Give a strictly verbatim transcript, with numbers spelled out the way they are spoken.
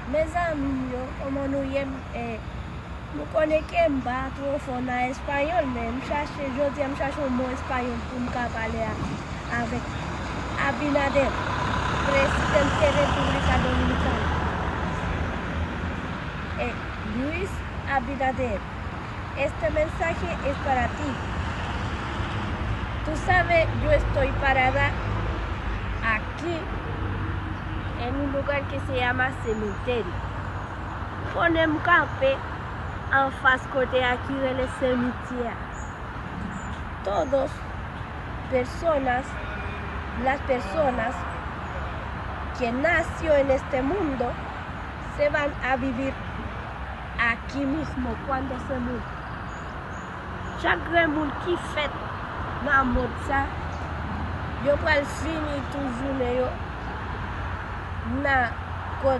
Mezanmi m yo, kòman nou ye? M, eh, nou konnen ke m pa twò fò nan espayòl, men m chache, jodi a m chache yon mo espayòl pou m ka pale a, avèk Abinader, presidente de República Dominicana. Eh, Luis Abinader, este mensaje es para ti. Tú sabes, yo estoy parada aquí en un lugar que se llama cementerio. Konnen m kanpe anfas kote a ki rele simityè a. Todos personas, las personas que nació en este mundo se van a vivir aquí mismo cuando se muera. Chak grenn moun ki fèt nan mond sa, yo pral fini tout jounen yo nan kote